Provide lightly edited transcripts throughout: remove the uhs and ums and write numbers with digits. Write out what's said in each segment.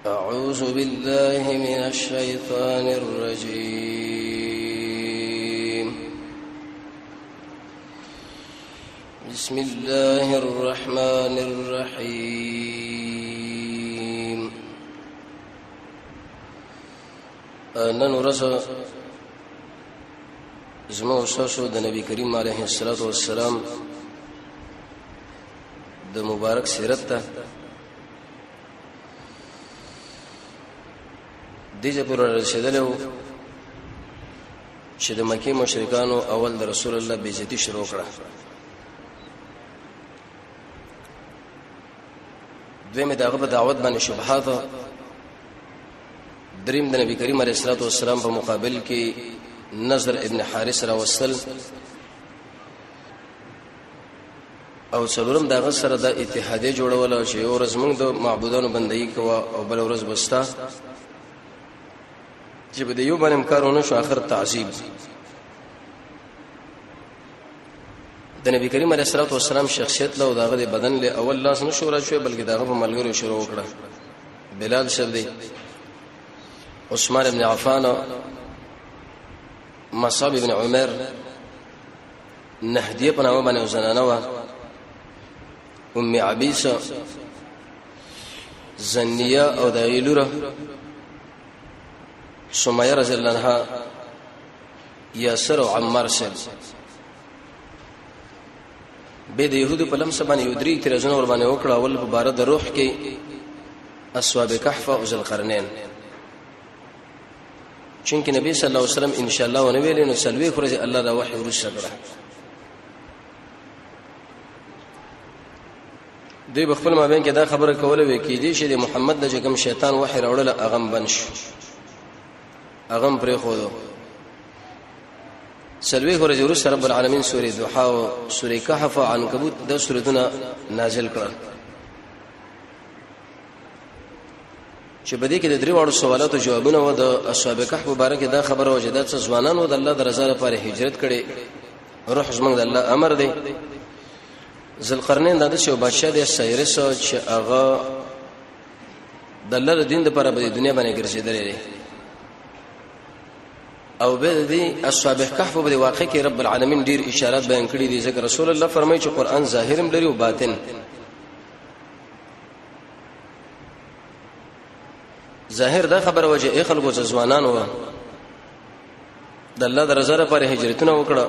أعوذ بالله من الشيطان الرجيم. بسم الله الرحمن الرحيم. نن ورځ زما او ستاسو د نبی کریم علیه الصلاۃ والسلام د مبارک سیرت ته دې پر رسیدلو چې د مکه مشرکانو اول د رسول الله بیزتی شروع کړه. دویم داغه په دعوت باندې شبهات، دریم د نبی کریم علیه الصلاۃ والسلام په مقابل کې نظر ابن حارث راوستل، او څلورم دغه سره د اتحادیه جوړول چې یو ورځ موږ د معبودانو بندگی کوو او بل ورځ بستا چې په دې یو باندې کارونه شو، اخر تعذیب. د نبی کریم علیه الصلاۃ والسلام شخصیت له داغه د بدن له اول لاس نه شو راځي، بلکې داغه په ملګرو شروع وکړه. بلال شب دی، عثمان ابن عفان، مصعب ابن عمر، نهدیه په نامه باندې زنانه وا، ام عبیسه، زنیه او د غیلوره سمیه رضی الله عنها، یاسر او عمار سره به د يهودو په لمس باندې یو درې اعتراضونه ور باندې وکړه. اول په بار د روح کې اصحاب کهف او ذل قرنین، چونکه نبی صلی الله علیه وسلم ان شاء الله ونه ویل، نو سلوي خرج الله دا وحی ورسره کړه. دوی په خپل مابین کې دا خبره کوله وی کې دي چې د محمد د کوم شیطان وحی راوړل اغم بنش اغم پرې خو دو. سلوي خرج ورسره رب العالمین سورې دوحا او سورې کهف او عنکبوت د سورتونه نازل کړل، چې په دې کې د درې واړو سوالاتو جوابونه و. د اصحاب کهف مبارک دا خبره و چې دا څه ځوانانو د الله د رضا لپاره هجرت کړي، روح زمونږ د الله امر دی. ذوالقرنین دا د یو بادشاہ دی سایرس، چې هغه د الله د دین لپاره په دنیا باندې ګرځیدلی دی. او به دې اصحاب کهف په واقع کې رب العالمین ډیر اشارات بیان کړی دي، ځکه رسول الله فرمایي چې قران ظاهرم لري او باطن. ظاهر دا خبره وجه ای خلکو چې ځوانان و د الله د رضا لپاره هجرتونه وکړه،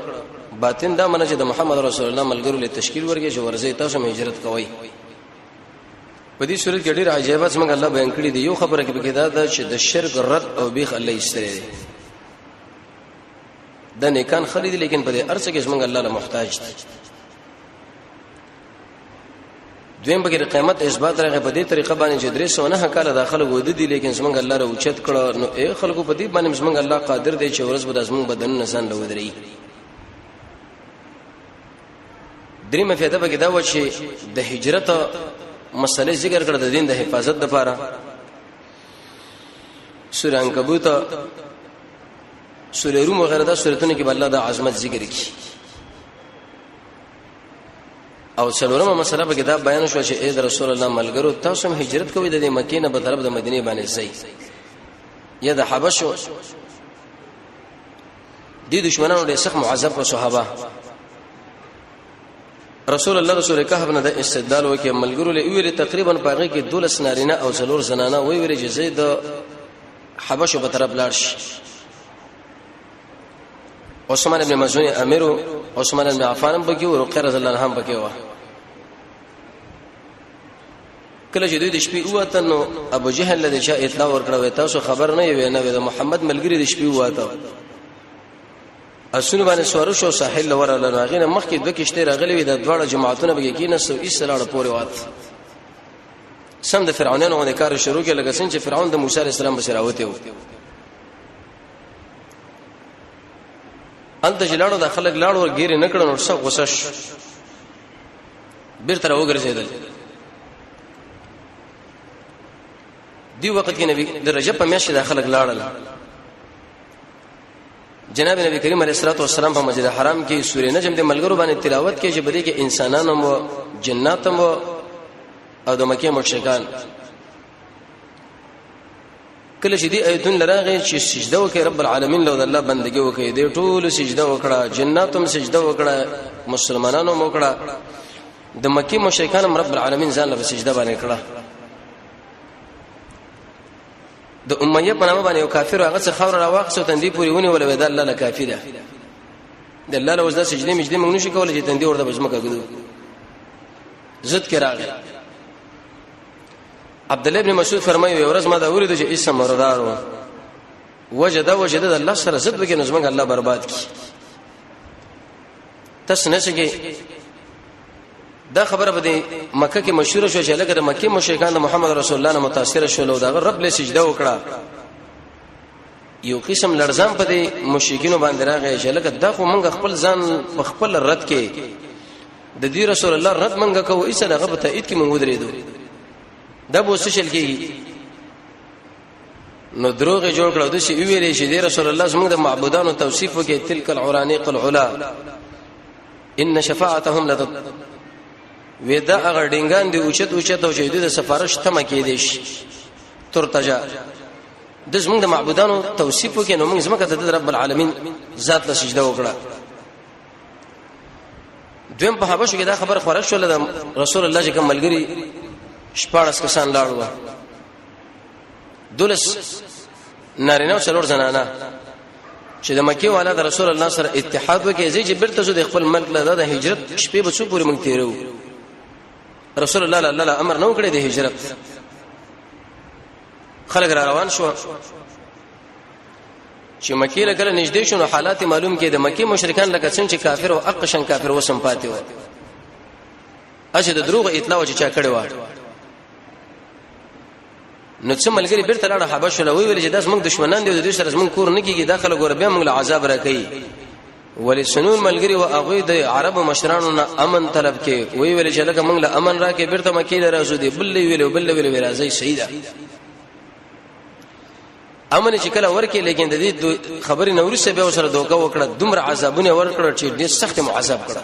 باطن دا منه چې د محمد رسول الله ملګرو له تشکیل ورګي چې ورځي تاسو هم هجرت کوئ. په دې صورت کې ډېر عجایبات څنګه الله بیان کړی دی. یو خبره کې پکې دا ده چې د شرک رد او بیخ الله ایستلی دی. د نیکان خلې دي، لیکن په دې ارڅ کې څنګه الله له محتاج دي. دویم بګیر قیامت اثبات راغی په دې طریقه باندې چې 309 کاله د خلکو ود دي، لیکن زمونږ الله را اوچت کړه. نو اے خلکو، په دې باندې زمونږ الله قادر دی چې ورځ به د زمونږ بدن نه ځان لودري. دریمه فائدہ به دا و چې د هجرت مسئله ذکر کړه د دین د حفاظت لپاره. سورہ عنکبوت، سورہ روم وغیرہ دا سورتونو کې الله د عظمت ذکر کړي. او څلورمه مسله په کتاب بیان شو چې اے رسول الله ملګرو، تاسو هم هجرت کوئ د مکې نه په طرف د مدینه باندې ځئ یا د حبشو دي دشمنانو ډېر سخت معذب کړ صحابه. رسول الله رسول کهف نه د استدلال وکي ملګرو له ویل تقریبا پاغه کې 12 نارینه او څلور زنانه وی ویل چې زید حبشو په طرف لاړ شي. عثمان ابن مزون امیر، عثمان ابن عفان هم پکې او رقیه رضی الله عنها هم پکې و. کله چې دوی د شپې وته نو ابو جهل له چا اطلاع ورکړه وې تاسو خبر نه یې نه وې د محمد ملګری د شپې وته اسونه باندې سوار شو ساحل لور له هغه نه مخکې دوه کشته راغلي وي، د دواړو جماعتونو به کې نه سو ایس لاړ پورې وات. سم د فرعونانو غو کار شروع کړي، لکه څنګه چې فرعون د موسی عليه السلام بشراوته وو. انت چې لاړو د خلک لاړو ورګیر نه کړو نو څه غوسه شو، بیرته راوګرځیدل. دی وخت کې نبی د رجب په میاشت د خلک لاړل. جناب نبی کریم علیه الصلاه والسلام په مسجد حرام کې سورې نجم د ملګرو باندې تلاوت کې چې بده کې انسانانو مو جنات مو او د مکه مشرکان. کله چې دی ایتون لراغه چې سجده وکړي رب العالمین له الله بندگی وکړي دی ټول سجده وکړه، جناتم سجده وکړه، مسلمانانو وکړه، د مکی مشرکان رب العالمین ځان له سجده باندې کړه. د امیه په نامه باندې یو کافر هغه څه خبر راواخصو تندې پوری ونی ولوي، دا الله له کافی ده، د الله له وزده سجدي مجدي موږ نشو کولای چې تندې ورته بزمکه کړو. زد کې راغی عبد الله ابن مسعود فرمایي، یو ورځ ما دا ولید چې اسم مردار و وجد وجد د الله سره زد وکي، نو زمنګ الله برباد کی. تاسو نه شګي دا خبره په دې مکه کې مشهور شو چې لکه د مکه مشرکان د محمد رسول الله نه متاثر شول او دا رب له سجده وکړه. یو قسم لړزان په دې مشرکینو باندې راغی چې لکه دا خو مونږ خپل ځان په خپل رد کې د دې رسول الله رد مونږ کوو، ایسه دغه په تایید کې مونږ ودرېدو، دا به څه شل کېږي؟ نو دروغ جوړ کړو، د شی ویلې چې د رسول الله زموږ د معبودانو توصیف وکي، تلک العرانیق العلا ان شفاعتهم لد ودا هغه ډنګان دی اوچت اوچت او چې د سفارش تمه کې دي شي ترتجا، د زموږ د معبودانو توصیف وکي، نو موږ زموږ د رب العالمین ذات له سجده وکړه. دویم په حبشو کې دا خبره خوره شول، د رسول الله چې کوم ملګری 16 کسان لاړو، دولس نارینه او څلور زنانه، چې د مکه والا د رسول الله سره اتحاد وکړي چې بیرته زو د خپل ملک له د هجرت شپې به څو پورې مونږ تیرو. رسول الله الله امر نه وکړي د هجرت، خلک را روان شو چې مکه له کله نږدې شنو حالات معلوم کې د مکه مشرکان لکه څنګه چې کافر او اقشن کافر وسم پاتې و، اشه د دروغ اطلاع چې چا کړی و. نو څه ملګری بیرته لاړ حبش له ویل چې داس موږ دشمنان دي، د دوی سره موږ کور نه کیږي، داخله ګور بیا موږ له عذاب راکې. ولې سنون ملګری او هغه د عربو مشرانو نه امن طلب کې وی ویل چې لکه موږ له امن راکې بیرته مکه له راځو دي، بل ویل بل ویل راځي صحیح ده امن چې کله ورکې، لیکن د دې خبرې نورسه به سره دوکه وکړه، دومره عذابونه ورکړه چې ډېر سخت معذاب کړه.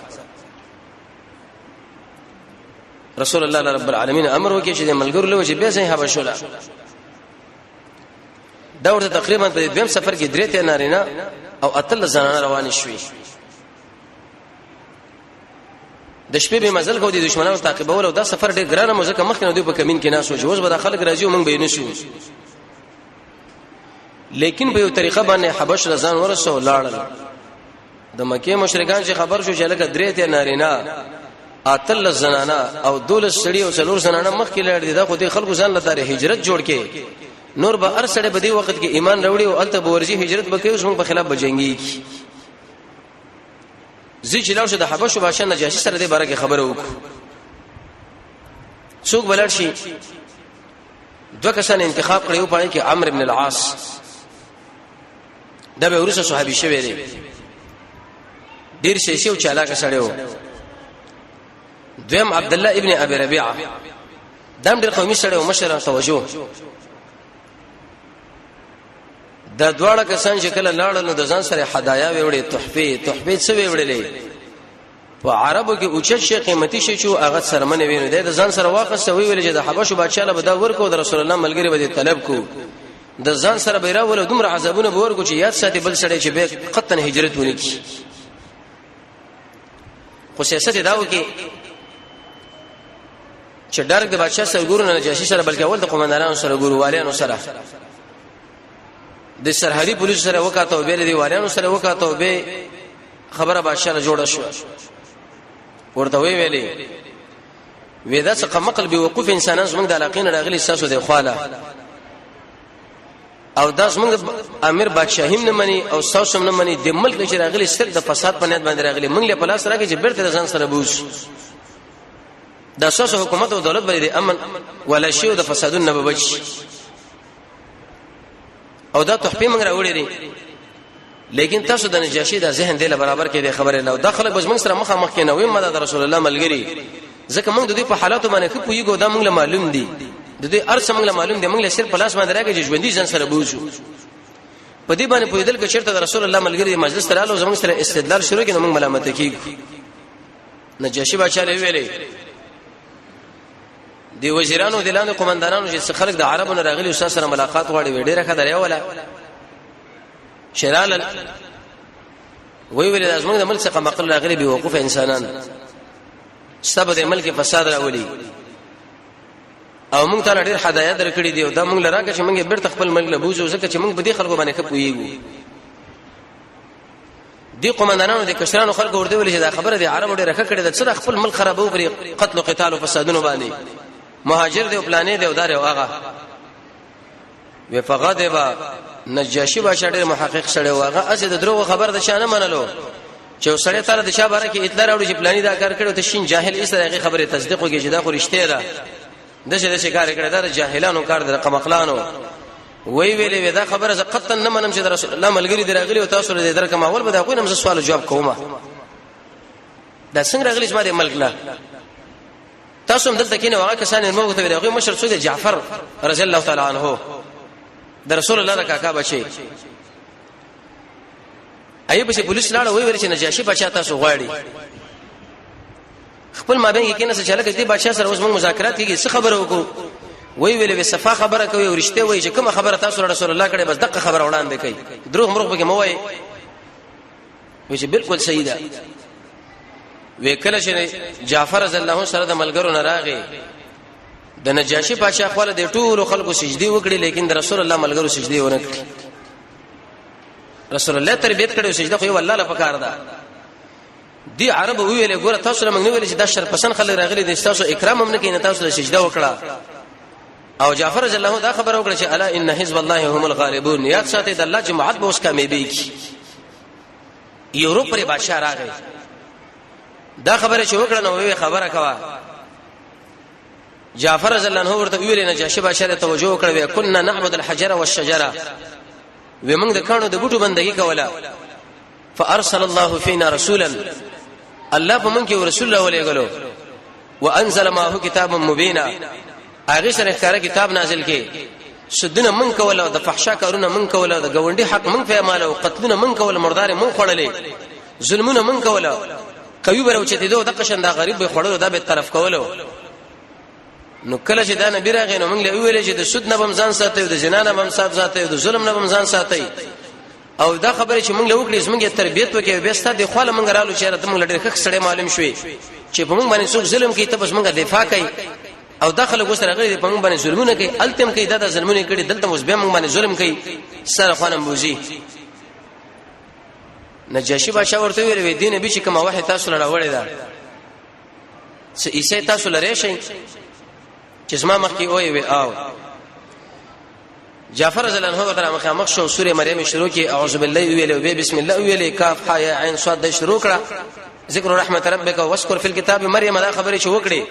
رسول الله رب العالمین امر وکړي چې د ملګرو له چې به ځای حبشوله. دا ورته تقریبا په دویم سفر کې درې ته نارینه او اتل زنانه روان شوي. د شپې به مزل کو دي دشمنانو تعقیبول، او دا سفر ډېر ګران مو ځکه مخکې نه دوی په کمین کې ناسو چې اوس به د خلک راځي او موږ به نشو، لیکن په یو طریقه باندې حبش رضان ورسو لاړل. د مکه مشرکان چې خبر شو چې لکه درې ته نارینه، اتل زنانه او دولس سړي او څلور زنانه مخکې لاړ دي، دا خو دې خلکو ځان لپاره هجرت جوړ کې، نور به هر سړی په دې وخت کې ایمان راوړي او الته به ورځي هجرت به کوي، اوس موږ په خلاف به جنگي. زی چې لاړ شو د حبشو بادشاہ نجاشي سره دې باره کې خبره وکړو، څوک بلل شي؟ دوه کسان انتخاب کړي، یو پای کې عمرو ابن العاص، دا به ورسره صحابي شوی دی، ډیر سیاسي او چالاک سړی و. دویم عبد الله ابن ابي ربيعه، دام ډیر قومي سړی او مشر. توجه، دا دواړه کسان چې کله لاړل نو د ځان سره هدايا وړي، تحفه. تحفه څه وړلې؟ په عربو کې اوچت شي قیمتي شي چې هغه سرمنه ویني، د ځان سره واخسته، وی ویل چې د حبشو بادشاہ له بدا ورکو، د رسول الله ملګری به طلب کو، د ځان سره به راول، دومره عذابونه به ورکو چې یاد ساتي بل سړی چې به قطن هجرت ونکي. خو سیاست دا وکي چې ډارک د بادشاہ سره ګورو نه نجاشي سره، بلکې اول د قومندانانو سره ګورو، والیانو سره، د سرحدي پولیس سره وکاته، او به د والیانو سره وکاته، او به خبره بادشاہ له جوړه شو. ورته وی ویلې وې دا څه قمقل به وقوف انسانان زمونږ د علاقې نه راغلي تاسو د خواله، او دا زمونږ امیر بادشاہیم نه مني او تاسو هم نه مني، د ملک چې راغلي صرف د فساد په نیت باندې راغلي، مونږ له پلاس راغلي چې بیرته ځان سره بوس، دا ساسو حکومت او دولت به د امن ولا شی او د فسادونو نه بچ، او دا تحفه موږ راوړې دي. لیکن تاسو د نجاشي د ذهن دی برابر کې د خبره نه، دا خلک بس موږ سره مخه مخ کې نه وي، مده د رسول الله ملګری، ځکه موږ د دې په حالاتو باندې خو پویګو، دا موږ له معلوم دي، د دې ارڅ موږ له معلوم دي، موږ له سر پلاس باندې راګي چې ژوندۍ ځان سره بوزو. په دې باندې پویدل کې چیرته د رسول الله ملګری مجلس ته رالو زموږ سره استدلال شروع کړي نو موږ ملامت کیږو. نجاشي بادشاہ له ویلې دی وزیرانو د لاندې قومندانانو چې خلک د عربو نه راغلي استاد سره ملاقات غواړي وی ډیره ښه دریا ولا شرال وی ویل د زمونږ د ملک څخه مقل راغلي بي وقوف انسانان سبب د ملک فساد راولي او موږ ته ډېر هدايت درکړي دي او دا موږ لراکه چې موږ بیرته خپل ملک له بوزو، ځکه چې موږ په دې خلکو باندې ښه پوهیږو. دی قومندانانو د کشرانو خلکو ورته ویل چې دا خبره دی عربو ډېره ښه کړې ده، څه د خپل ملک خرابو پرې قتل او قتال او فسادونو باندې مهاجر دی او پلانې دی او دار او هغه وی. فغضب نجاشي بادشاہ، ډېر محقق سره واغه اسه د دروغ خبر د شانه منلو چې سړی تعالی د شاه باره کې اطلاع راوړي چې پلاني دا کار کړو، ته شین جاهل ایسه هغه خبره تصدیق وکړي چې دا خو رښتیا ده. د څه د شکار کړه، دا جاهلانو کار د قمقلانو. وی ویلې وی دا خبره زه قطعا نه منم چې د رسول الله ملګری دراغلی او تاسو له درکه ما اول به دا خو نم سوال جواب کومه. دا څنګه راغلی چې ما د ملک لا تاسو هم دلته کینه؟ هغه کسان موږ ته ویل، هغه مشر څوک؟ جعفر رضی الله تعالی عنہ، د رسول الله د کاکا بچي. ایو پسې پولیس لاړ، وی ویل چې نجاشي بچا تاسو غواړي. خپل مابین کې کینې چې لکه دې بادشاہ سره اوس موږ مذاکرات کیږي، څه خبره وکړو؟ وی ویلې وی صفه خبره کوي او رښتیا وایي چې کومه خبره تاسو رسول الله کړي، بس دغه خبره وړاندې کوي، دروغ مرغ به مو وایي. وی چې بالکل صحیح ده. وی کله چې جعفر رضی الله سره د ملګرو نه راغی، د نجاشي پادشاه خپل د ټولو خلکو سجدي وکړي، لیکن د رسول الله ملګرو سجدي ونه کړي. رسول الله تربیت کړي، سجده خو یو الله له پکار ده. دی عرب ویلې ګوره تاسو موږ نه ویل چې دا شر پسند خلک راغلي دي، تاسو اکرام هم نه کوي، تاسو سجده وکړه. او جعفر رضی الله دا خبره وکړه چې الا ان حزب الله هم الغالبون، یاد ساتي د الله جماعت به اوس کامیابی کی. یورپ پر بادشاہ راغی، دا خبره چې وکړه نو وی خبره کوا. جعفر رضی الله عنه ورته ویل، نه جاشي بادشاہ ته توجه وکړه، وی كنا نعبد الحجر والشجره، وی موږ د کانو د بوټو بندگی کوله، فارسل الله فينا رسولا، الله په موږ کې رسول الله ولېګلو، وانزل معه کتابا مبینا، هغه سره ښکارا کتاب نازل کړي. سودونه من کوله، د فحشا کارونه من کوله، د گاونډي حق من په او قتلونه من کوله، مردار من خړلې، ظلمونه من کوله، کوي برو چې دې د قشن دا غریب به خړلو، دا به طرف کولو. نو کله چې دا نبی راغی نو موږ له ویلې چې د سود نه بم ځان ساتي، د زنا نه بم ساتي، د ظلم نه بم ځان ساتي. او دا خبره چې موږ له وکړې، زموږ تربیت وکړي، بیا ستاسو د خپل موږ رالو چې راته موږ لړ خخ سړی معلوم شوي چې په موږ باندې څوک ظلم کوي ته بس موږ دفاع کوي. او داخله اوس راغلي په موږ باندې ظلمونه کوي، التم کوي، دا د ظلمونه کړي، دلته اوس بیا موږ باندې ظلم کوي، سره خوانم بوزي. نجاشي بادشاہ ورته ویل، وی دین به چې کومه وحی تاسو لره وړي ده، څه عیسی تاسو لره شي چې زما مخ کې وای؟ وی آو. جعفر رضی الله عنه ورته مخ مخ شو، سوره مریم شروع کی، اعوذ بالله ویل، به بسم الله ویل، کاف حا یا عین صاد شروع کړه، ذکر رحمت ربک واذکر فی الكتاب مریم. دا خبره چې وکړي،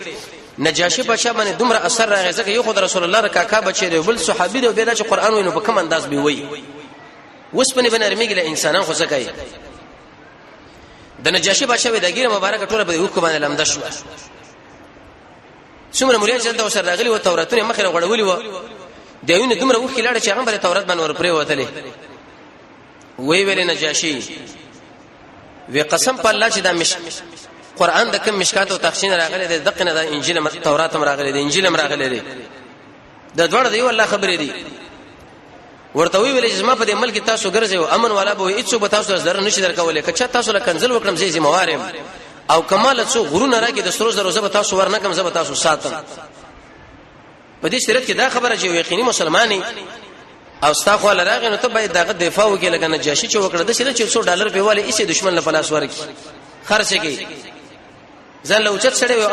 نجاشی بادشاہ باندې دومره اثر راغی، ځکه یو خو رسول الله کاکا بچی دی، بل صحابي دی، به دا چې قران وینو په کوم انداز به وای، وسپنه بنه رمیږي له انسانان خو څه کوي. د نجاشي بادشاہ د ګیره مبارک ټوله په حکم باندې لمده شو. څومره مریان چې دلته سره راغلي و، توراتونه مخې غړولي و، د یونه دومره وخت لاړ چې هغه بل تورات باندې ور پرې وتلې. وی ویل نجاشي، وی قسم په الله چې دا مش قران د کوم مشکات او تخشین راغلي دی، دغه نه د انجیل تورات هم راغلي دی، انجیل هم راغلي دی، د دوړ دی الله خبرې دي. ورته وی ویل چې زما په دې ملک تاسو ګرځي او امن والا به هیڅ به تاسو زر نشي درکولې، که چا تاسو له کنزل وکړم زه ذمہ وارم، او کمال څو غرونه راکې د سرو زرو زه به تاسو ورنکم، زه به تاسو ساتم. په دې صورت کې دا خبره چې یقیني مسلمانې او ستا خو لراغ نو ته باید دغه دفاع وکړي، لکه نجاشي چې وکړه، د سینه چې څو ډالر په والي ایسه دشمن له پلاس ورکی خرڅ کی، ځان له اوچت سره یو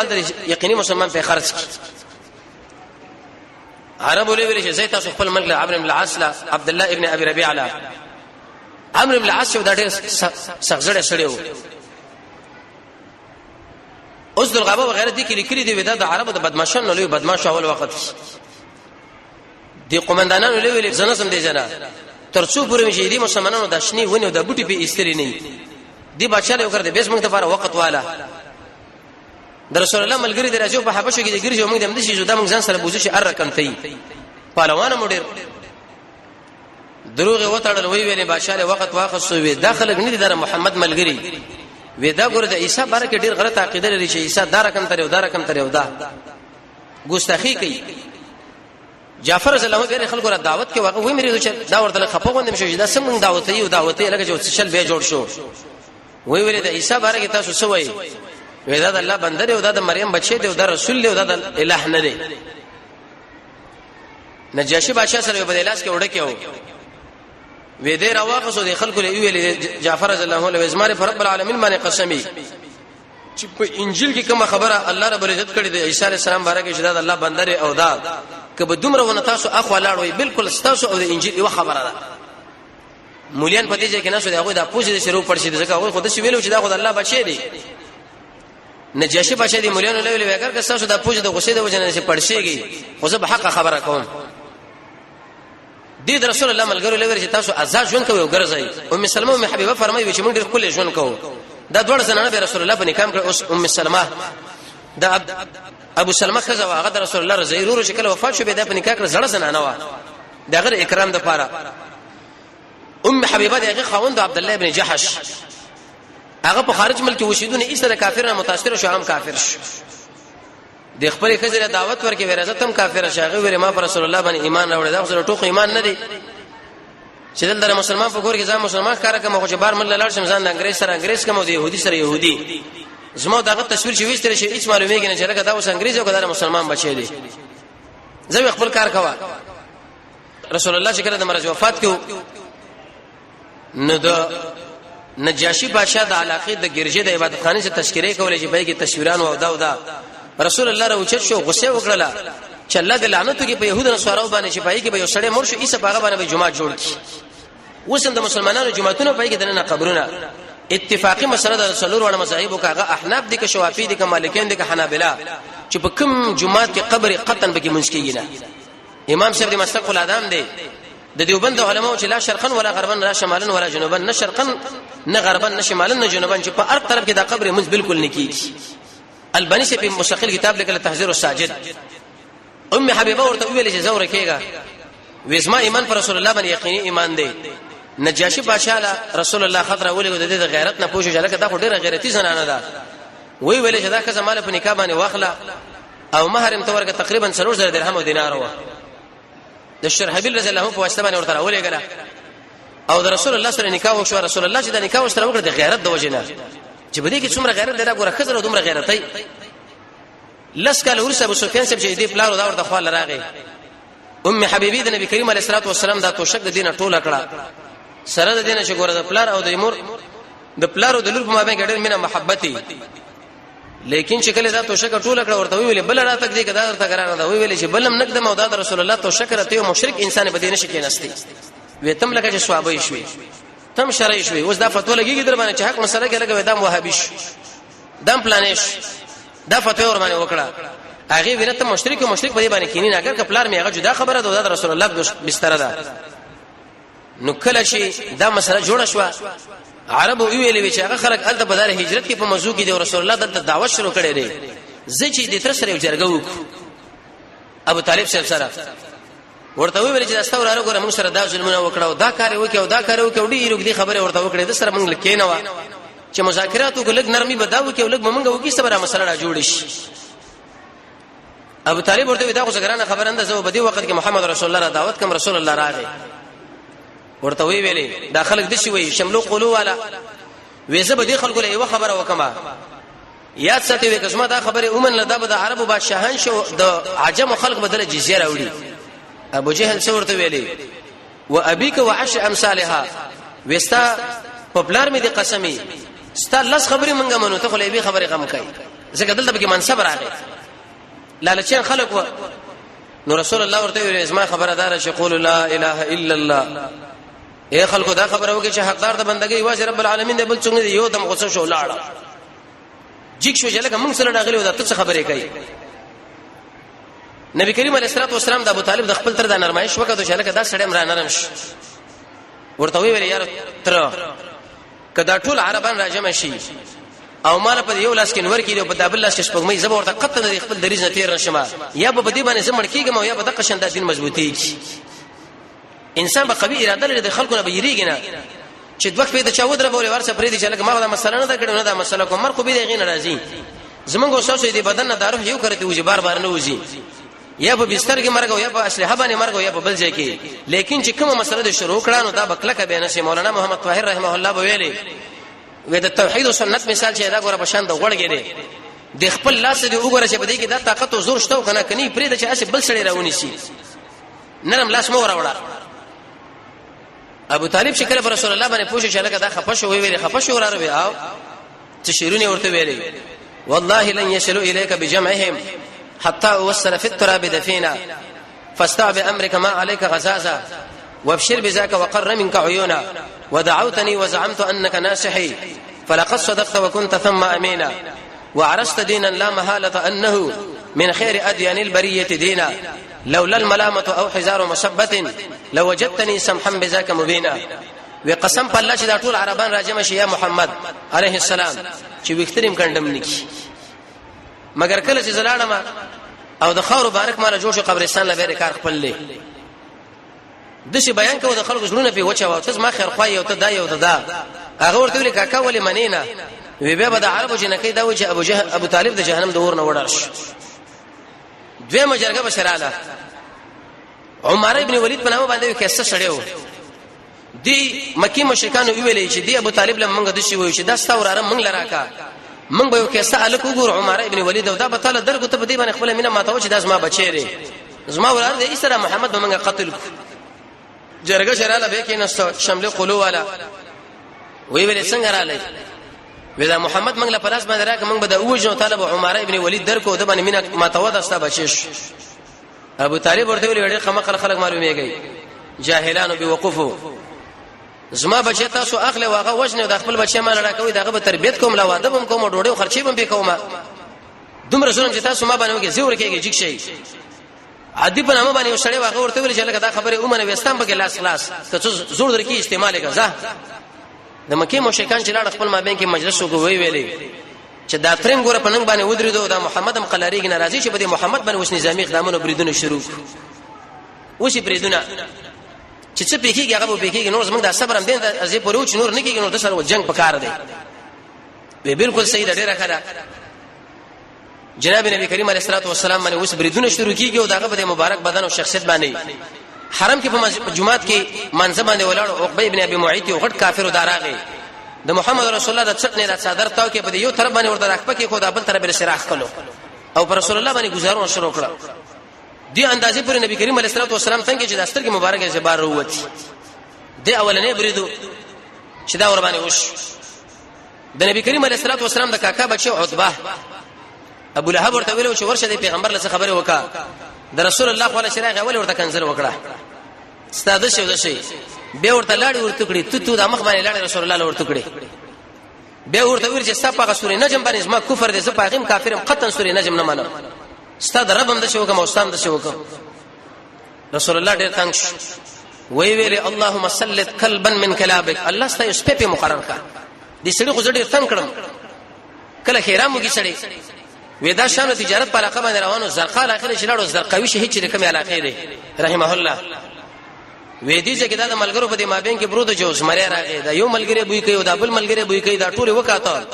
یقیني مسلمان په خرڅ کی. عربو له ویل چې زه تاسو خپل ملک له عمرو بن العاص له عبد الله ابن ابي ربيعه له عمرو بن العاص دا ډېر سخزړه سړی وو. اوس د غابه وغیرہ دي کې لیکلي دي دا د عربو د بدمعشانو لوی بدمعش اول وخت دی. قومندانانو له ویل زنه سم دی جنا تر څو پورې چې دي مسلمانانو د شنی ونی د بوټي په استری نه دی. بادشاہ له وکړ دې بس موږ ته لپاره وخت والا د رسول الله ملګری د راځو په حبشو کې د ګرځي، موږ د همدې شي دا موږ ځان سره بوزو چې ار رقم تی پهلوان مو ډیر دروغ وتړل. وی ویلې بادشاہ له وخت واخصو، وی دا خلک نه دي در محمد ملګری، وی دا ګور د عیسی باره کې ډیر غلط عقیده لري چې عیسی دا رقم تر دا رقم تر دا ګستاخی کوي. جعفر رضی الله عنه خلکو را دعوت کې واغه وې مې چې دا ورته خپه غوندم شو، دا سم دعوت یو دعوت لکه چې چل به جوړ شو. وی ویل د عیسی باره کې تاسو څه وایي؟ وی دا د الله بنده دی او دا د مریم بچی دی او دا رسول دی او دا د الہ نه دی. نجاشي بادشاہ سره په لاس کې وړه کې و، وې دې راواخصو د خلکو له ویل جعفر رضی الله عنه زماره پر رب العالمین باندې قسمی چې په انجیل کې کومه خبره الله رب العزت کړې ده عیسی علی السلام باره کې چې دا د الله بنده دی او دا کبه دومره ونه تاسو اخو لاړ وي، بالکل تاسو او د انجیل یو خبره ده. مولیان په دې ځای کې نه شو، هغه د پوزې د شروع پړ شي، ځکه هغه خود شي ویلو چې دا خو د الله بچی دی. نجاشي بچی دی مولیانو له ویل اگر که تاسو د پوزې د غصې د وجه نه شي پړ شيږي، خو زه به حق خبره کوم. دې د رسول الله ملګرو لور چې تاسو آزاد ژوند کوئ او ګرځئ. ام سلمہ ام حبیبه فرمایي چې موږ ډېر خپل ژوند کوو. دا دوه زنانه به رسول الله په نکاح کړ. اوس ام سلمہ د ابو سلمہ خزه واغه د رسول الله رضی الله عنه کله وفات شو به د په نکاح کړ، زړه زنانه وا د غیر اکرام د پاره. ام حبیبه دغه خاوند عبد الله ابن جحش هغه په خارج ملک کې وشیدونه ایسره کافر نه متاثر شو، هم کافر شو. د خپل خزر دعوت ورکې ورزه تم کافر شاغه ویل ما پر رسول الله باندې ایمان راوړل، دا خو ټوخ ایمان نه دی چې دلته مسلمان په کور کې ځان مسلمان کار کوم، خو چې بار مل لاړ شم ځان د انګريز سره انګريز کوم او د يهودي سره يهودي. زما دغه تصویر چې وستل شي هیڅ معلومیږي نه چې لکه دا اوس انګريز او دا مسلمان بچی دی. زه خپل کار کوم. رسول الله چې کله د مرض وفات کړو نو د نجاشي بادشاہ د علاقې د ګرځې د عبادت خانه څخه تذکرې کولې چې پای کې تصویران او دا او دا. رسول الله راوچت شو، غصه وکړه چې الله د لعنت کې په يهودو نصارو باندې چې پای کې به یو سړی مړ شو ایسه باغ باندې به جمعه جوړ کی. اوس هم د مسلمانانو جماعتونه پای کې دنه قبرونه. اتفاقی مسله د څلور وړ مذاهب کاغه احناف دي که شوافی دي که مالکین دي که حنابلہ چې په کوم جماعت کې قبر قطن به کې منځ کیږي نه. امام صاحب د مسلک الادم دی د دیوبند علماو چې لا شرقا ولا غربا لا شمالا ولا جنوبا، نه شرقا نه غربا نه شمالا نه جنوبا، چې په هر طرف کې د قبر منځ بالکل نه کیږي. البانی صاحب په مستقل کتاب لیکل تحذير الساجد. ام حبیبه ورته ویل چې زور کېږي وېزما ایمان پر رسول الله باندې یقیني ایمان دی. نجاشي بادشاہ له رسول الله خطر ولې د دې غیرت نه پوښتنه لکه دا خو ډیره غیرتی زنانه ده. وی ویل چې دا که زماله په نکاح باندې واخله او مہر هم تورګه تقریبا 3000 درهم او دینار و د شرحبیل رضی الله عنه په واسطه باندې ورته راولېګله او د رسول الله سره نکاح وشو. رسول الله چې د نکاح سره وکړ د غیرت د وجې نه چې بده کې څومره غیرت دی دا ګوره خزر دومره غیرتای. لس کال ورسره ابو سفیان صاحب چې دې پلار دا ورته خپل راغی. ام حبیبی د نبی کریم علیه الصلاه والسلام دا توشک د دینه ټوله کړه سره د دینه چې ګوره د پلار او د مور د پلار او د لور په مابین کې ډېر مینه محبتي، لیکن چې کله دا توشک ټوله کړه ورته ویل بل را تک دې کدا ورته ګرانه دا ویل چې بلم نقدم او دا رسول الله توشک راته یو مشرک انسان به دې نشي کېناستي. وې تم لکه چې سوابې شوي تم شرعي شوي. اوس دا فتوا لګیږي در باندې چې حق مسله کې لګوي دام وهابي شو دام پلانش دا فتوا ور باندې وکړه. هغه وینه ته مشرک او مشرک په دې باندې کینی نه، اگر کپلار مې هغه جدا خبره ده دا رسول الله بستر ده. نو کله چې دا مسله جوړه شوه عربو ویلې وی چې هغه خلک الته په دار هجرت کې په موضوع کې دی رسول الله دلته دعوت شروع کړې دی. زه چې د تر سره یو جرګه وکړو ابو طالب صاحب سره ورته ویل چې تاسو وراره ګوره موږ سره دا ظلمونه وکړو دا کار وکړو دا کار وکړو ډیر وګړي خبره ورته وکړې د سره موږ لکې نه و چې مذاکراتو کې لږ نرمي بداو کې لږ موږ وکي صبره مسله را جوړ شي. ابو طالب ورته دا خو ګرانه خبره ده زه په دې وخت کې محمد رسول الله را دعوت کوم. رسول الله راغی ورته وی ویلې دا خلک د شي وی شملو قولو والا وې زه به دې خلکو له یو خبره وکم یاد ساتي وې قسمه دا خبره اومن لدا به د عربو بادشاهان شو د عجم خلک بدل جزیه راوړي. ابو جهل څه ورته ویلې و ابيک وعشر امثالها وستا په پلار مې دي قسمي ستا لس خبرې مونږه منو ته خو لوي خبرې غم کوي ځکه دلته به منصب راغی لالچین خلک و. نو رسول الله ورته ویل زما خبره دار چې قول لا اله الا الله اے خلکو دا خبره وکړي چې حقدار د بندګۍ واجب رب العالمین دی بل څنګه دی. یو دم غوسه شو لاړه جیک شو چې لکه موږ سره راغلی و دا ته څه خبرې کوي. نبی کریم علیه الصلاه والسلام د ابو طالب د خپل تر د نرمایش وکړ چې لکه دا سړی مر نرم شي. ورته ویل یار تر کدا ټول عربان راجم شي او مال په یو لاس کې نور کې او په دابل لاس کې سپوږمۍ زبر ورته قطع د خپل دریځ نه تیر نشم یا به دې باندې زمړ کیږم او یا به د قشن د دین مضبوطی کی. انسان به قوي اراده لري د خلکو نه به یریږي نه چې دوه په د چا ودره بولې ورسه پرې دي چې لکه ما دا مسله نه ده کړې نه دا مسله کوم مر خو به دې غي ناراضي. زمونږ اوسه دې بدن نه داروح یو کرته وځي، بار بار نه وځي، یا په بستر کې مرګ او یا په اسلحه باندې مرګ او یا په بل ځای کې. لیکن چې کومه مسله د شروع کړه نو دا بکلکه به نه شي. مولانا محمد طاهر رحمه الله به ویلي وې د توحید او سنت مثال چې دا ګوره په شان د غوړګې دی، د خپل لاس دی وګوره چې په دې کې دا طاقت او زور شته او کنه، کني پرې د چې اسه بل سړی راونی شي، نرم لاس مو راوړه. ابو طالب چې کله رسول الله باندې پوښتنه چې لکه دا خپه شو، ویلې خپه شو وراره وی او څه شیرونه ورته ویلې، والله لن يصلوا اليك بجمعهم حتى اوصل في التراب دفينا، فاستع بامرك ما عليك غزازا، وابشر بذاك وقر منك عيونا، ودعوتني وزعمت انك ناصحي، فلقد صدقت وكنت ثم امينا، وعرست دينا لا محاله انه من خير اديان البريه دينا، لولا الملامه او حزار مسبه لوجدتني سمحا بذاك مبينا. وی قسم په الله چې دا ټول عربان راجم شي یا محمد عليه السلام چې وختریم کندم نکی، مګر کله چې زلاړم او د خاور مبارک مال جوړ شو قبرستان لبه کار خپل لې د شي بیان کوو، د خلکو زړونه په وچه او ته ما خیر خوای یو ته دا یو ته دا. هغه ورته ویل کاکا ولې منی نه؟ وی بیا به د عربو جنکې دا و چې ابو جهل ابو طالب د جهنم د اور نه وړل شو. دویمه جرګه بشراله عمر ابن ولید په نامه باندې کیسه سړیو دی مکی مشرکانو ویلې چې دی ابو طالب له مونږ د شي وایو چې دا ستا وراره مونږ لراکا، مونږ به یو کیسه الک وګور عمر ابن ولید او دا به تعالی درګو ته په دې باندې خپل مینه ماته چې دا زما بچی دی، زما وراره دی، سره محمد به مونږ قتل کو. جرګه شراله به کې نست شمله قلو والا وی ویل څنګه را لې؟ ودا محمد موږ له پلاس باندې راک، موږ به د اوجو طالب عمر ابن ولید درکو د باندې مینه ماته ودا ستا بچیش. ابو طالب ورته ویل ډېر خمخل خلک معلومیږي، جاهلانو به وقفو، زما بچی تاسو اخله واغه وجنه د خپل بچی مال راکوي، دغه به تربیت کوم، لا واده بم کوم، ډوډۍ او خرچې بم پې کوم، دومره ظلم چې تاسو ما باندې وکړي زور کېږي جګ شي. عادي په نامه باندې وسړی واغه ورته ویل چې لکه دا خبره اومنه وستان به لاس خلاص که څه زور درکې استعمال کړه. ځه د مکه مشرکان چې لاړ خپل مابین کې مجلس وکړ، وی ویلې چې دا ترنګ ګوره په ننګ باندې ودرېدو، دا محمد هم قلاریږي ناراضي چې په دې محمد باندې اوس نظامی اقدامونه بریدونه شروع اوس بریدونه چې څه پیخیږي هغه به پیخیږي، نور زمونږ د صبر هم دین د ازي پرو چې نور نه کیږي، نور د سره جنگ پکار دی. وی بالکل صحیح ده، ډیره ښه ده. جناب نبی کریم علیه الصلاه والسلام باندې اوس بریدونه شروع کیږي او داغه په مبارک بدن او شخصیت باندې حرم کې په جمعات کې منځ باندې ولاړ عقبه ابن ابي معيط یو غټ کافر داراغه د محمد رسول الله د څټ نه د صادر تاو کې په یو طرف باندې ورته راخپه کې خو د بل طرف سره راخلو او پر رسول الله باندې گزارونه شروع کړه. دی اندازې پر نبی کریم علیه الصلاه والسلام څنګه چې د سترګې مبارکه زبار وروتي دی اولنې بریدو چې دا ور باندې وش د نبی کریم علیه الصلاه والسلام د کاکا بچي عتبه ابو لهب ورته ویلو چې ورشه د پیغمبر له خبره وکا، د رسول الله خو له شراغه ول ورته کنزل وکړه ستاده شو د شي به ورته لاړې ورته کړې تو تو د مخ باندې لاړې رسول الله ورته کړې، به ورته ویل چې ستا په سورې نجم باندې زما کفر دې، زه پاغم کافرم، قطن سورې نجم نه منم، ستا د رب هم د شي وکم او ستام د شي وکم. رسول الله ډېر تنگ شو، وی ویل اللهم سلط کلبا من کلابک، الله ستا یو سپی په مقرر کا، دې سړي خو ډېر تنگ کړم، کله خیرامو کې سړي وې دا شان تجارت په علاقه باندې روانو زرقا اخر چې لاړو زرقاوي شي هیڅ کومه علاقه دی رحمه الله. وې دې چې دا د ملګرو په دې مابین کې برود جو زمری راغی، دا یو ملګری بوی کوي او دا بل ملګری بوی کوي، دا ټول وکاته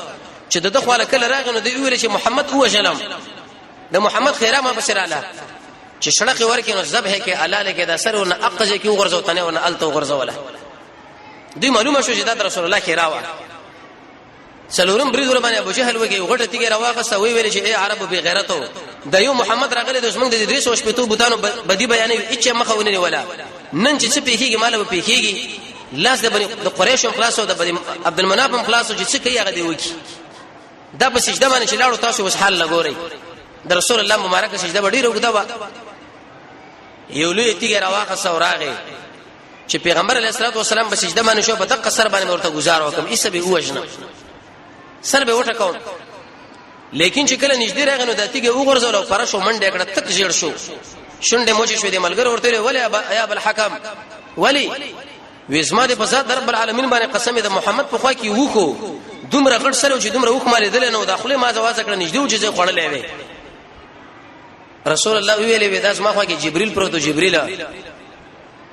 چې د خواله کله راغی نو دی ویل چې محمد هو جلم د محمد خیره ما بشراله چې شړخ ورکې نو ذبح کې حلال کې دا سر نه اقزه کې وغورځو تنه نه الته وغورځوله. دوی معلومه شو چې دا رسول الله کې راوه. څلورم برید ور باندې ابو جهل وګي غټه تیګه راواغسته، وی ویل چې اے عربو بی غیرتو، د یو محمد راغلی د زمونږ د 300 شپېتو بوتانو بدی بیانې هیڅ مخه ونی ولا نن چې څه پیخیږي مال به پیخیږي، لاس د بنی د قریش هم خلاص او د بنی عبد المناف هم خلاص چې څه کوي هغه دی وکی. دا په سجده باندې چې لاړو تاسو اوس حال لګورئ، د رسول الله مبارک سجده به ډیره وګدا و، یو لوی تیګه راواخه او راغی چې پیغمبر علیه الصلاه والسلام په سجده باندې شو، په دقه سر باندې ورته گزار وکم، ایسه به وژنه سر به وټکاو، لیکن چې کله نږدې راغی نو د تیګه وغورځول او فرش منډه کړه، تک ژړ شو، شونډه موچې شوې، د ملګر ورته ویل یا ابل حکم ولی وزما د په ذات رب العالمین باندې قسم د محمد په خوا کې وخو دومره غټ سره چې دومره وخ مالې دل نو داخله ما زواز کړه نږدې و چې زه خوړلې وې. رسول الله ویلې وې دا زما خوا کې جبريل پروت، جبريل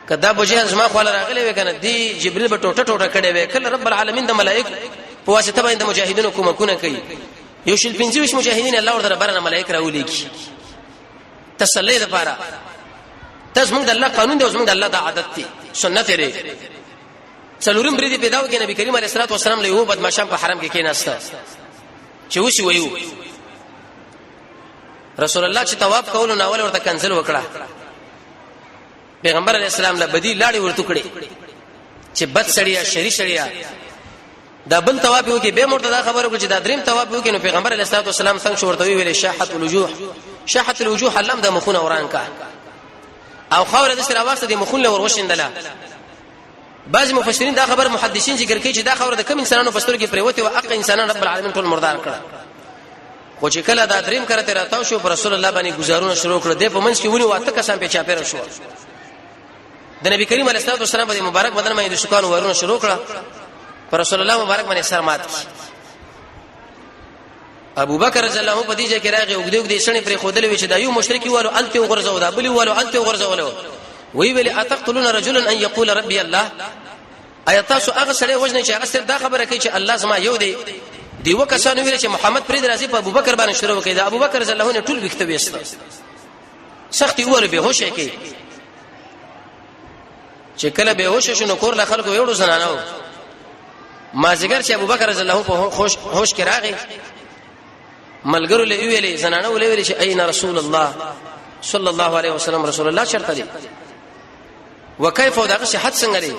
کدا بجې زما خو راغلې وې کنه دی جبريل به ټوټه ټوټه کړي وې. کله رب العالمین د ملائکه په واسطه باندې د مجاهدینو کومکونه کوي. یو شل 25 مجاهدین الله ورته برنه ملائک راولېږي تسلی لپاره. تاسو موږ د الله قانون دی او موږ د الله د عادت دی، سنت دی. څلورم برید پیدا وکړي، نبی کریم علیه الصلاه والسلام له یو بدمعشان په حرم کې کېناسته چې وسی ویو. رسول الله چې طواف کولو ناول ورته کنزل وکړه. پیغمبر علیه السلام له بدی لاړې ورته کړې چې بد سړیا، شری سړیا. دا بل طواف وکي، به مرته دا خبره وکړي چې دا دریم طواف وکي. نو پیغمبر علیه الصلاه والسلام څنګه شو ورته ویل، شاحت الوجوه، شاحت الوجوه، لم د مخونه وران کا او خوره د سره واسطه د مخونه ور وشندله. بعض مفسرین دا خبر، محدثین ذکر کوي چې دا خبره د کم انسانانو په سترګو کې پریوته او اق انسانان رب العالمین ټول مردار کړه. خو چې کله دا دریم کرته راتاو شو، پر رسول الله باندې گزارونه شروع کړ. د په منځ کې ونی واته کسان په چاپیره شو. د نبی کریم علیه الصلاه والسلام په مبارک بدن باندې د شکان ورونه شروع کړه، پر رسول الله مبارک باندې سر مات کی. ابو بکر رضی الله عنه په دې ځای کې راغی، وګدې وګدې سړی پر خودلې وی چې دا یو مشرک والو الته وغورځو، دا بلی والو الته وغورځولو. وی ویل، اتقتلون رجلا ان يقول ربي الله؟ ایا تاسو هغه سړی وژنئ چې هغه صرف دا خبره کوي چې الله زما یو دی؟ دیو کسانو ویل چې محمد پرې درازي، په ابوبکر باندې شروع کړي. دا ابوبکر رضی الله عنه ټول وخت وېست، سختي ور به هوش کې. چې کله به هوش شنو، کور له خلکو یوړو زنانو. مازیګر چې ابوبکر رضی الله په خوش هوش کې راغی، ملګرو له ویلې، زنانو له ویلې چې اين رسول الله صلی الله علیه وسلم؟ رسول الله چرته دی؟ وکيف دغه صحت څنګه دی؟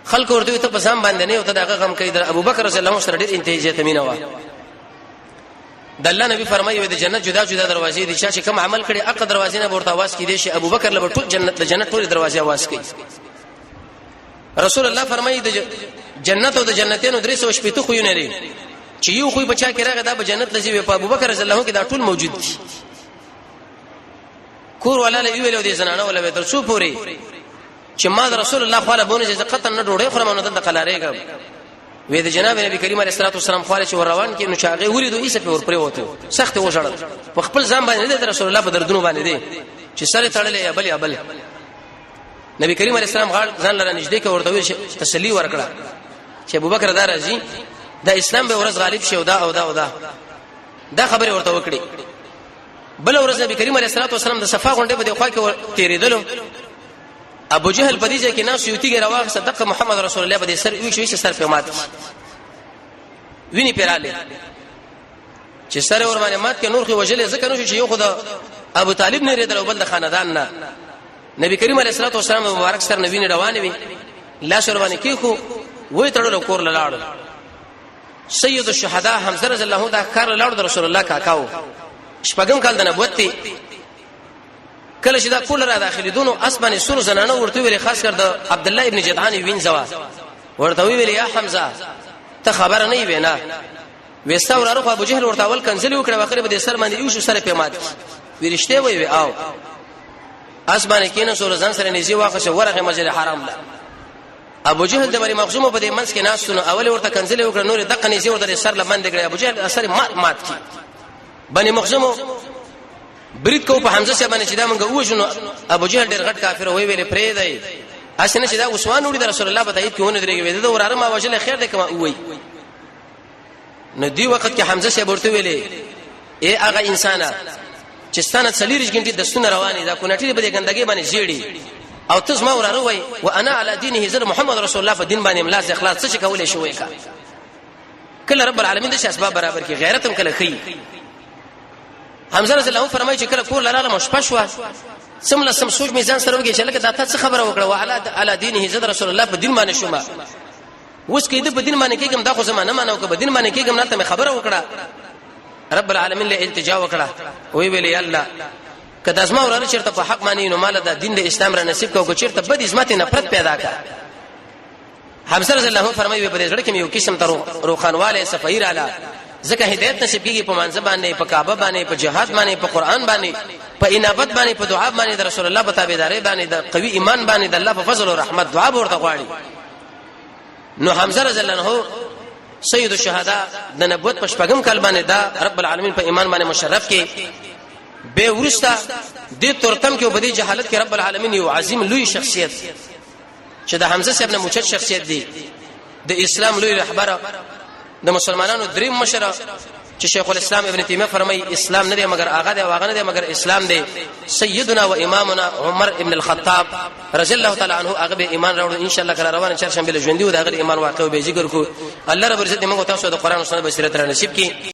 خلک ورته ته په ځان باندې نه یو، ته دغه غم کوي. د ابوبکر رضی الله عنه سره ډېر انتهایی تمینه و. د الله نبی فرمایي، د جنت جدا جدا دروازې دي، چې کوم عمل کړي اق دروازې نه ورته आवाज کې دي شي. ابوبکر له ټول جنت، د جنت ټول دروازې आवाज کوي. رسول الله فرمایي، د جنت او د جنتینو 360 خوونه لري، چې یو خوې بچا کې راغی دا به جنت لږي. په ابوبکر رضی الله عنه کې دا ټول موجود دي. کور ولا له ویلو دي زنانه ولا به تر څو پوري چې ما د رسول الله خواله بونه چې قطن نه ډوډۍ خورم نو دلته قلارېږم. وې د جناب نبی کریم علیه الصلاه والسلام خواله چې ور روان کې، نو چاغه ولیدو ایسه په ور پرې وته، سخت وژړل. په خپل ځان باندې نه، د رسول الله په دردونو باندې دي چې سره تړلې یا بل یا بل. نبی کریم علیه السلام غاړ ځان لره نږدې کې ورته ویل، تسلی ورکړه چې ابوبکر دا راځي، دا اسلام به ورځ غالب شي او دا او دا او دا دا خبره ورته وکړي. بل ورځ نبی کریم علیه الصلاه والسلام د صفا غونډې په دی خوا کې تیرېدلو. ابو جهل په دې ځای کې ناس یو تیګه راوغ صدق محمد رسول الله په دې سر یو شي، سر په مات کی، ویني پیراله چې سر ور باندې مات کې. نور خو وجلې ځکه نو چې یو خدا ابو طالب نه ریدل او بل د خاندان نه. نبی کریم علیه الصلاه والسلام مبارک سر نبی نه روان وي، لا سر باندې کې خو وې تړلو کور لاړو. سید الشهدا حمزه رضی الله دا کار لاړو، د رسول الله کاکاو، شپږم کال د نبوت دی. کله چې دا کول را داخلي دونو اسمانه سور زنانه ورته ویل، خاص کر د عبد الله ابن جدعان وینځوا ورته ویل، یا حمزه ته خبر نه وینا وستا وراره خو ابو جهل ورته اول کنځلې وکړه، واخره به د سر باندې یو شو سره پیمات کی ورشته وی وی او اسمانه کینه سور ځان سره نږدې واخه شو ورغه مسجد حرام لا. ابو جهل د بني مخزوم په دې منځ کې ناس نو اول ورته کنځلې وکړه، نور دقه نږدې ورته سر لمند کړ، ابو جهل اثر مات مات کی. بني مخزوم برید کو په حمزه صاحب باندې چې دا مونږ وژنو. ابو جهل ډېر غټ کافر وی ویل، پرې دی اسنه چې دا عثمان وړي د رسول الله په تایید کې ونه درېږي، دا وراره ما وژل خیر دی کما وای. نو دی وخت کې حمزه صاحب ورته ویلې، اے هغه انسانه چې ستانه څلیریش غنټې د سونه روانې دا کونټې په دې ګندګي باندې زیړي او تاسو ما وراره وای وانا علی دینه، زر محمد رسول الله په دین باندې ملاز اخلاص څه کولې شوې کا. کله رب العالمین د اسباب برابر کی، غیرت هم کله خي. حمزه رضی الله فرمایي چې کله کور لاله شپه شو، سم لسم سوچ می ځان سره وګی چې لکه دا ته څه خبره وکړه، وعلى علی دینه، زر رسول الله په دین باندې شوم، اوس کې د په دین باندې کېږم، دا خو زمانه مانو کې په دین باندې کېږم نه، ته خبره وکړه. رب العالمین له التجا وکړه، وی ویل، یا الله کله ازما وراره چیرته په حق باندې نو مال د دین د اسلام را نصیب کو، چیرته بد ازمت نفرت پیدا کا. حمزه رضی الله فرمایي، په دې زړه کې یو قسم تر روخانواله صفای رااله، ځکه هدایت نصیب کیږي په منځ باندې، په کعبه باندې، په جهاد باندې، په قران باندې، په انابت باندې، په دعا باندې، د رسول الله په تابعداري باندې، د قوي ایمان باندې، د الله په فضل او رحمت دعا ورته غواړي. نو حمزه رضی الله عنه سید الشهدا د نبوت په شپږم کال باندې دا رب العالمین په ایمان باندې مشرف کې. به ورسته د تورتم کې په دې جهالت کې رب العالمین یو عظیم لوی شخصیت چې د حمزه صاحب نه موچت شخصیت دی، د اسلام لوی رهبر، د مسلمانانو دریم مشر چې شیخ الاسلام ابن تیمیه فرمایي، اسلام نه دی مګر هغه دی، هغه نه دی مګر اسلام دی. سیدنا و امامنا عمر ابن الخطاب رضی الله تعالی عنہ هغه به ایمان راوړ. ان شاء الله کله روان چرشنبه له ژوندۍ او دغه ایمان واقع به ذکر کو. الله رب عزت موږ تاسو د قران او سنت بصیرت را نصیب کړي.